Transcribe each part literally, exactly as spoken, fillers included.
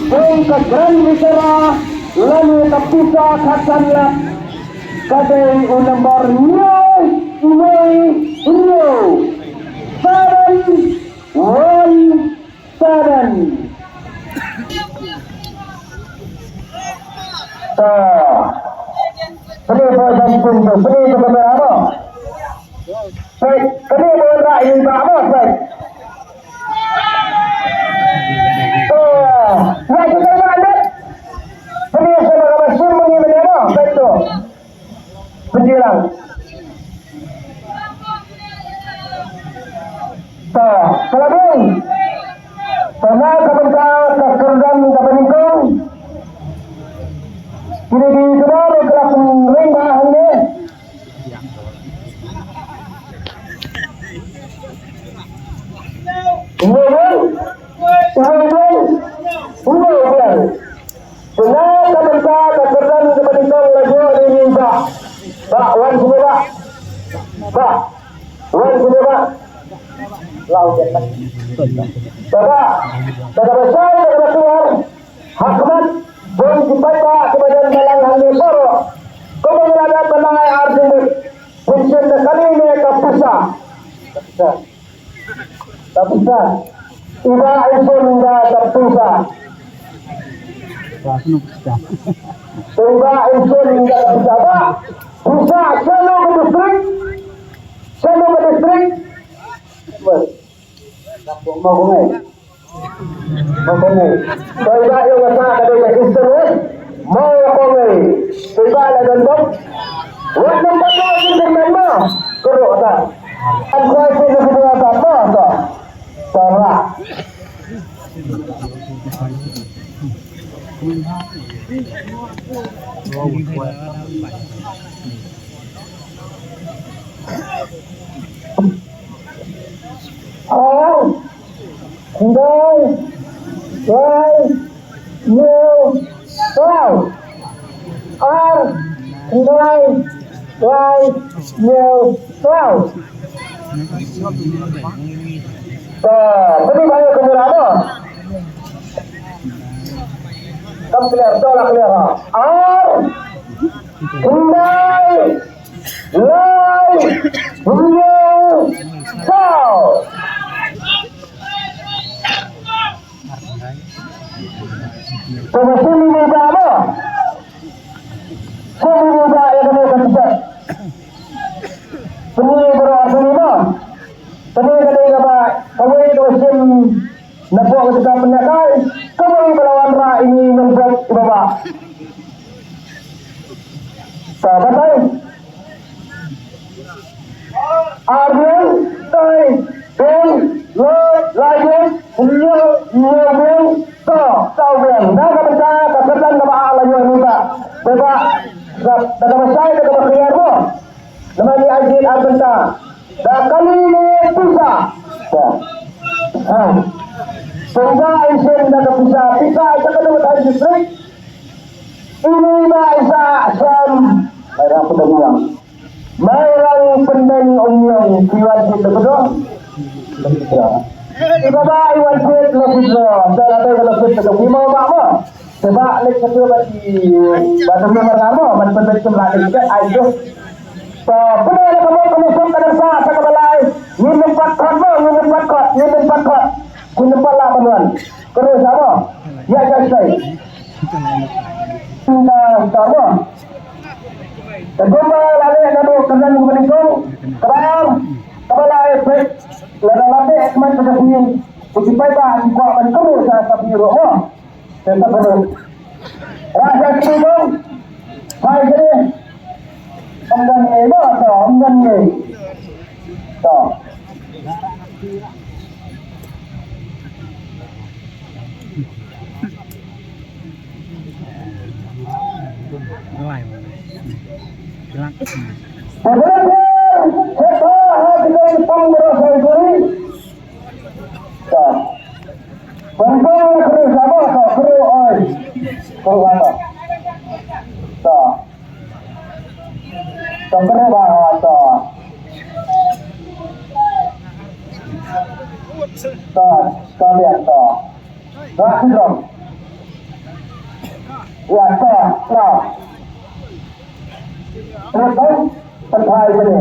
Dei ka Grand Viceroy lane ka pisa khatsan lak ka dei u number hynñiew, hynñiew, hynñiew. Seven one seven. Ta. Pynlong ba jan pun tu, pynlong ba kamera ba. Peit, kane ba rah ïa i Bah Amos, peit. To, ïa kita ba net. Pynlong ba ka machine mynne mynne ba, peit to. Pynlong. To, ka la biang. To, na ka bynta ka kyrdan kaba nyngkong. Kine ki kynnoh ka la pynring ba hangne. Uwei biang, uwei biang, uwei biang. Te na ka bynta ka kyrdan kaba nyngkong la ïoh ïa i Bah. Bah, wan sini Bah. Bah, wan sini Bah. Lau je. Bah, kata ba shai kata ba tuan. Ha khmat jong ki paidbah kiba don balang hangne baroh. Kumba ngi la dep ban ai ar jingmut, pynshim da kali ne ka pisa. Ka pisa. Ka pisa. I Bah in shim da ka pisa. I Bah in shim da ka pisa. Bah, pisa shano ka district? Shano ka district? Mo ko ngai. Mo ko ngai. Ko i Bah ïa ka sa ka dei ka Eastern West. Mo ko ngai. Ko i Bah la don bok. Wat nampak ko i Eastern West mo. Ko ro ta. Am ko i Eastern West mo ta. Ta ra. Ar, khyndai, lai, hynñiew, saw. Ar, khyndai, lai, hynñiew, saw. Ka, pynlong ba ïa ka mura mo. Kam clear, to la clear ha. Ar, khyndai, lai, hynñiew, saw. Kaba simi ni ba ba. Simi ni ba ïa kane ka tiket. Simi ni ba simi ba. Simi ka dei kaba kawei kaba sim. Napoh ka jaka pynïaid, kawei ba la wanrah ïa ngi nongpop kiba bah. Sa batai. Ar biang, tai, biang, lai, lai biang, hynñiew, hynñiew biang, saw, saw biang. Da ka bynta ka kyrdan kaba ar la ïoh ïa ngi ba. Ba ba, da kaba shai, da kaba clear mo. Namar ngi ai jied ar bynta. Da kali ne pisa. Ha. Pisa in shim da ka pisa, pisa ïa ka dawat ha district. Ini ba isa sam. Mai rang pynbeng umniang. Mai rang pynbeng umniang ki wan ki da ka dong. Iba ba i wan ki da ka dong. Da la da ka dong ki ma ba ma. Te ba leit ka tu ba ti, ba tu member nga mo, ban pynbeit kum la leit ka ai tu. To, pynbeit la ka mo, ka mo suk ka dang sa, sa ka ba lai. Ngin nym pat khot mo, ngin nym pat khot, ngin nym pat khot. Ngin nym pat la ban wan. Ka ru sa mo. Ya, ya, sai. Na, sa mo. Ka gumba la leit na mo, ka nan mo ni ko. Ka ba, ka ba lai peit. La la la te, man ka sini. Ku ti pai ba, ku ko ban ka ru sa, sa bi ru mo. Te sa pynlut. Rasa kini dong. Pai kini. Ong dan ngai ba, to, ong dan ngai. To. Pynlut. Kita ha kita pang berasa kuri. Ta. Pynpang na kru sabo ta kru oi. Kru sabo. Ta. Ta kru ba ta. Ta, ta lian ta. Ta kru. Ïa ka la. Terus kan, tengkai sini.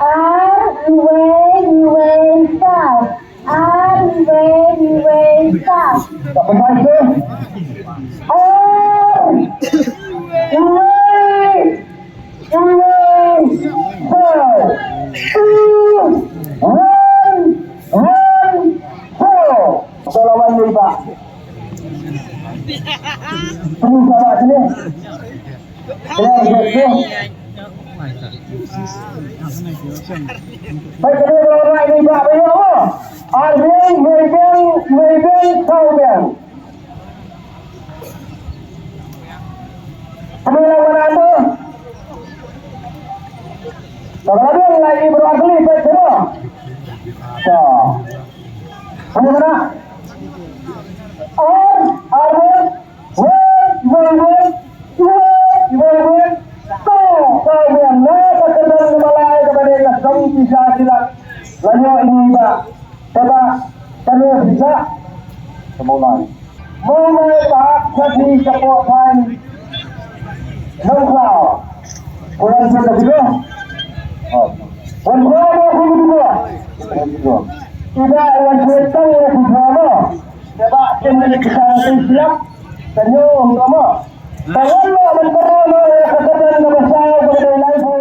Ar, wei, wei, saw. Ar, wei, wei, saw. Ar, wei, wei, saw. Two, one, one, four. Selamat ni, Pak. Tunggu, Pak, sini. Baik, kedua orang ini, Pak, bagi apa? Ar biang, wei biang, wei biang, saw biang. Kami lawan anda. Kalau ada yang lagi beragli, baik semua. So. Kami mana? Ar, ar biang. Wei, wei, wei, wei, wei, wei. Ko, ko, wei, na ka kyrdan ka Malai kaba dei ka song pisa ki lak. Lano ini ba, kaba, kano pisa. Ka Malai. Malai ba, ka di ka po pan. Nong kau. Kurang satu kilo. Oh. Wan kau, wan kau, wan kau. Ida, wan kau, wan kau. Kaba, kena kita nanti siap. Tanyo, tama. Tangan lo, mentara lo, ya, kata dan bahasa, kata dan lain.